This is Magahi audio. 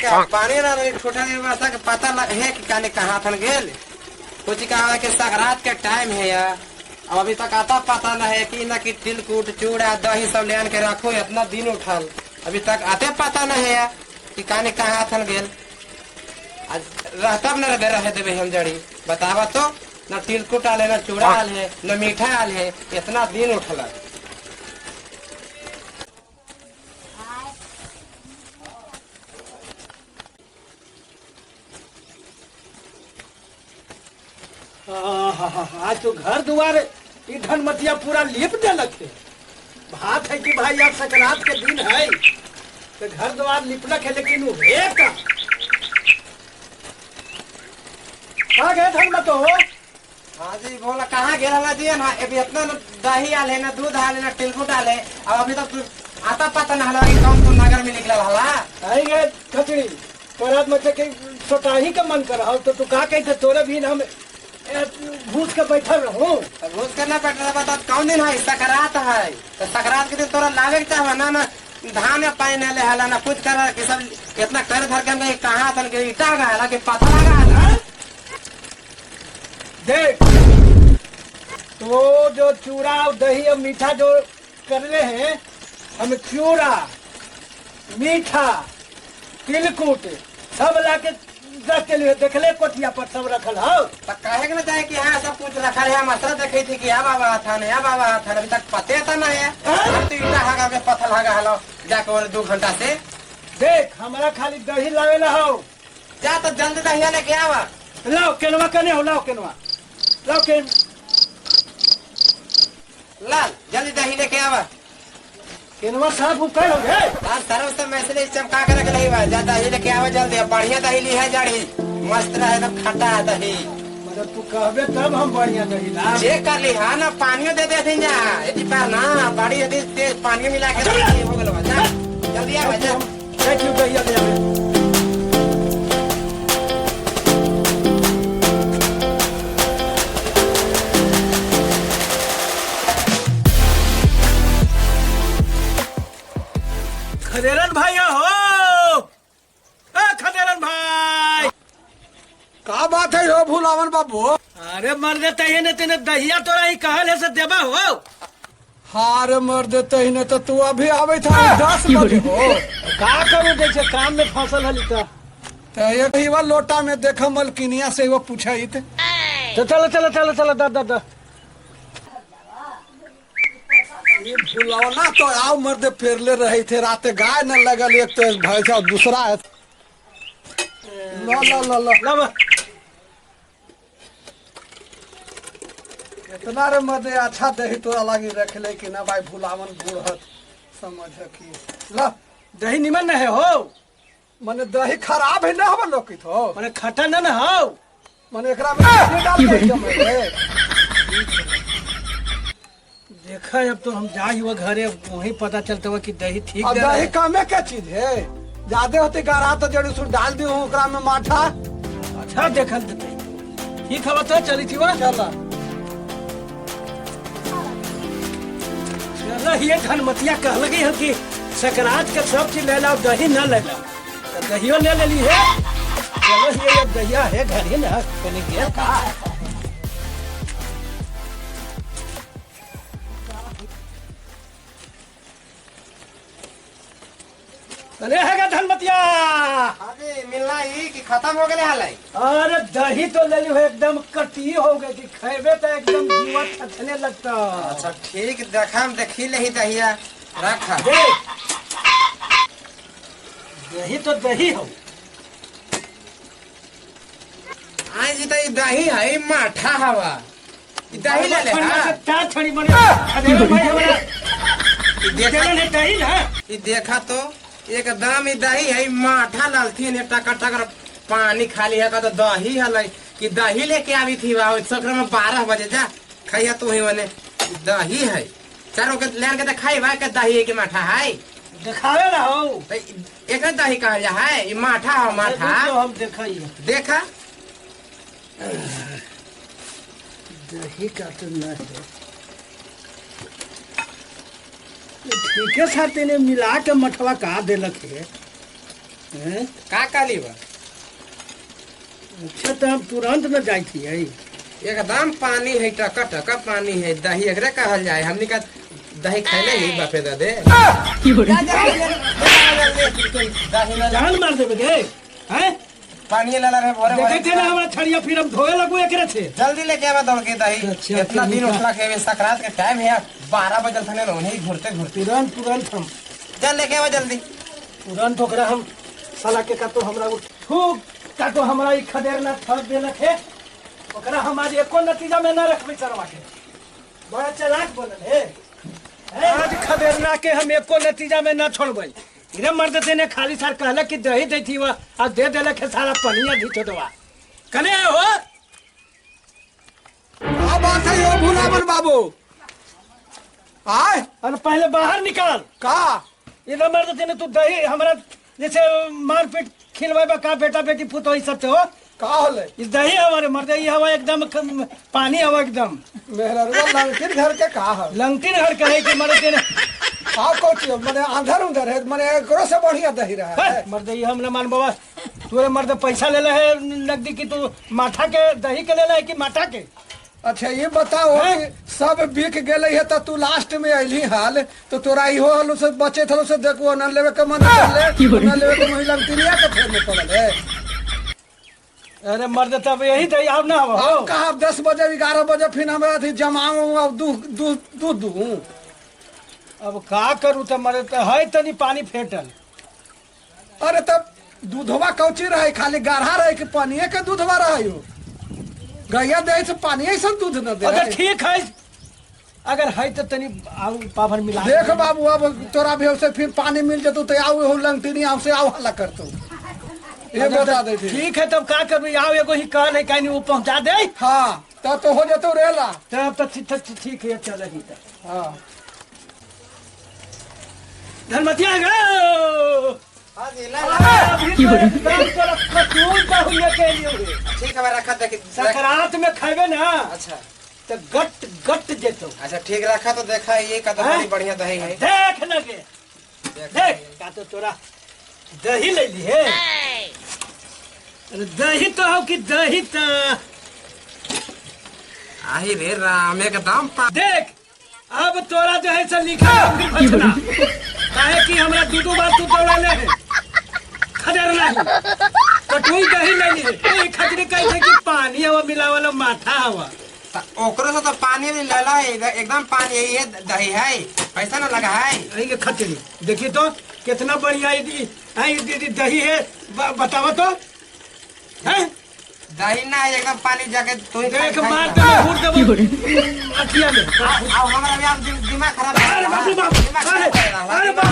के पानी ना रही ठोठा के व्यवस्था के पता लग है कि काने कहाँ थन गेल। कुछ कहा कि सकरात के टाइम है यार, अब अभी तक आता पता न है कि न कि तिलकुट चूड़ा दही सब ले आन के रखो, इतना दिन उठल अभी तक आते पता न है यार कि काने कहाँ थन गेल। आज रहतब न रहे रहे देवे हम जड़ी बतावा तो न तिलकुट आल है न चूड़ा आल है न मीठा आल है, इतना दिन उठल। आज तो घर दुआर ई धनमतिया पूरा लीप देलक है। बात है कि भाई आज सकरात के दिन है तो घर द्वार लिपलक है, लेकिन वो है का कहाँ गए धनमतो? हाँ जी बोला कहाँ गेल हला जी ना, अभी इतना न दही आल है न दूध आल है न तिलकुट आल है, अब अभी तक आता पता न हला कि कौन तो नगर में निकलल हला। आई गए खचड़ी तोरा मत के सोटाही का मन कर रहा तो तू का कहते तोरे भी हम घूस के बैठल रहूं। तो घूस के ना बैठल रह, बता कौन दिन है? सकरात है तो सकरात के दिन तोरा लावे के चाहवा ना, ना धान में पानी न ले हला ना कुछ कर के सब इतना कर धर के हम कहाँ तन के ईटा गा हला के पता लगा हला। देख तो जो चूड़ा और दही और मीठा जो कर ले हैं हम, चूड़ा मीठा तिलकुट सब ला के रख के लिए देखले कोठिया पर सब रखल हो। तो कहे के ना चाहे कि हाँ सब कुछ रखल है, हम असर देखे थी कि हाँ बाबा था ना बाबा था, अभी तक पते था ना है। हम तो ईटा हगा के पत्थर हगा हलो जाके और 2 घंटा से। देख हमारा खाली दही लावे ला हो, जा तो जल्दी दही लेके आवा। लाओ केनवा कने हो, लाओ केनवा, लाओ केन लाल जल्दी दही लेके आवा। केनवा साफ उकल हो गए। लाल तरफ से मैसले चमका के रख रही बा, जा दही लेके आवा जल्दी, बढ़िया दही ली है जड़ी मस्त रहे एकदम खट्टा दही। मतलब तू कहबे तब हम बढ़िया दही ला चेक कर ली। हाँ ना पानियो दे दे जा यदि पर ना बड़ी यदि तेज पानी मिला के हो गेल बा, जा जल्दी आवा जा। देख लू दही ले आवे। खदेरन भाई हो, ए खदेरन भाई का बात है हो भुलावन बाबू? अरे मर देते ही ने तेने दहिया तोरा ही कहल है से देबा हो। हार मर देते ही ने तो तू अभी आवे था 10 बजे हो। का करूं देखे काम में फसल हली तो एक ही बार लोटा में देखा मलकिनिया से वो पूछा इत। तो चलो चलो चलो चलो दा दा दा ये भुलावना तो आओ मर्द फेरले रहे थे राते गाय न लगल, एक तो एक भैंस और दूसरा है। ला ला ला ला ला इतना रे मर्द अच्छा दही तोरा लागी रख ले कि ना भाई भुलावन बूढ़त समझ की। ला दही निमन न है हो, मने दही खराब है ना हो लोकित हो, मने खट्टा न न हो, मने एकरा में चीनी डाल दे जमे। देखा अब तो हम जा ही हुआ घरे वहीं पता चलता हुआ कि दही ठीक अब दे रहा दही है। कमे के चीज है, ज्यादा होती गरा तो जड़ी सु डाल दी हूँ ओकरा में माठा। अच्छा देखल देते ठीक हवा तो चली थी वह चला चला ये धनमतिया कह लगी है कि सकरात के सब चीज ले लाओ दही न ले लाओ, तो दहियो ले लेली है। चलो ये अब दहिया है घर ही ना कहीं गेल का। अरे है धनमतिया अरे मिलना ही कि खत्म हो गए हाल। अरे दही तो ले ली हो एकदम कटी हो गई कि खेबे तो एकदम जीवा छछने लगता। अच्छा ठीक देखा हम देखी ले ही दहिया रखा। देख दही तो दही हो। आज जी तो ई दही है माठा हवा ई दही ले ले। हाँ। चार छड़ी बने अरे भाई हमारा ई देखा है दही ना, ई देखा तो एकदम ई दही है माठा लालथी ने टकर टकर पानी खाली है का तो दही हलै कि दही लेके आवी थी वाह सकर में 12 बजे जा खाइया तू ही मने दही है चारों के लेन के तो खाई बा के दही है के माठा है दिखावे ना हो तो एक दही कहल जा है ई माठा हो माठा। तो हम देखई देखा दही का तो न है ठीक है साथ ने मिला के मठवा का देलक है। हैं? का कहली बा? अच्छा तो हम तुरंत न जाई थी है। एकदम पानी है, टका टका पानी है। दही एकरे कहल जाए। हमनी का दही खैले ही बापे दादे। दही ला जान मार देबे गे हैं? पानी ला ला रे भोरे देखे भोरे। थे ना हमरा छड़िया, फिर हम धोए लगू एकरे से। जल्दी लेके आवा दौड़ के दही। अच्छा, इतना दिन ठीक है। उठला के सकरात के टाइम है, 12 बजल थने न उन्हीं घूरते घूरते। तुरंत तुरंत हम चल लेके आवा जल्दी। तुरंत ओकरा हम साला के का तो हमरा थूक का तो हमरा ई खदेर ना थक देलक है। ओकरा हम आज एको नतीजा में ना रखबे सरवा के। बड़ा चालाक बनल है। आज खदेरना के हम एको नतीजा में ना छोड़बै। रे मर्द तेने खाली सार कहलक कि दही दै थी वा, आ दे देलक है सारा पनिया घीचो दवा कने हो। का बात है यो भुलावन बाबू? आय। अरे पहले बाहर निकाल। का? इधर मर्द तेने तू दही हमरा जैसे मारपीट खिलवाबा का बेटा बेटी पुतो ई सब से हो। का होले? इस दही हमारे मर्द ई हवा एकदम पानी हवा एकदम। मेहररुआ लंकिन घर के का है? लंगटी घर कहे कि मर्द तेने का कोची मने आंधर उंधर है, मने एकरो से बढ़िया दही रहा है। मर्द ई हम न मान बाबा। तोरे मर्द पैसा ले ले है नकदी की तू माठा के दही के ले ले है कि माठा के? अच्छा ये बताओ कि सब बिक गेले है तो तू लास्ट में अइली हाल तो तोरा इहो हल से बचे थलो से देखो न लेवे के मन ले न लेवे के महिला तिरिया के फेर में पड़ल है। अरे मर्द तब यही दही आब ना हो। अब कहा 10 बजे 11 बजे फिर हमें अथी जमाऊं अब दूध दूध दूध दूं। अब का करू त मर्द त है तनी पानी फेटल। अरे तब दूधवा कौची रहे, खाली गाढ़ा रहे कि पानिये के दूधवा रहे हो? गैया दे से पानी ऐसा दूध न दे। अगर ठीक है, अगर है तो तनी आउ पाभर मिला देख बाबू अब तोरा भी से फिर पानी मिल जतो तो आओ हो लंगटिनी आओ से आओ हल्ला करतो ये बता दे। ठीक है तब का करू, आओ एगो ही कहल है कहीं वो पहुंचा दे। हाँ तब तो हो जतो रेला। तब तो ठीक है चल ही। हाँ धनमतिया गो हाँ जी, ला ला। अभी तो एकदम तोरा खतून बहुया के लिए हुए। ठीक है रखा देख। सकरात में खाबे ना। अच्छा तो गट गट जेतो। अच्छा ठीक रखा तो देखा ये का तो बड़ी बढ़िया दही है। देख न के देख का तो तोरा दही ले ली है। अरे दही तो हो कि दही तो आही रे राम एकदम देख अब तोरा जो है से लिखा है फिर बचना काहे कि हमरा दू दू बार तू दौड़ा ले है खदर नहीं कटुई दही ले ली है। ए खजरी कहे थे कि पानी हवा मिलावल माथा हवा ओकरो से तो पानी भी लला है एकदम पानी यही है दही है पैसा ना लगा है। ये खचड़ी देखिए तो कितना बढ़िया ये दही है बतावा तो है दही ना है एकदम पानी जाके तू ही देख मार दे घूर दे अखिया में। आओ हमारा भी दिमाग खराब अरे बाप रे बाप, अरे बाप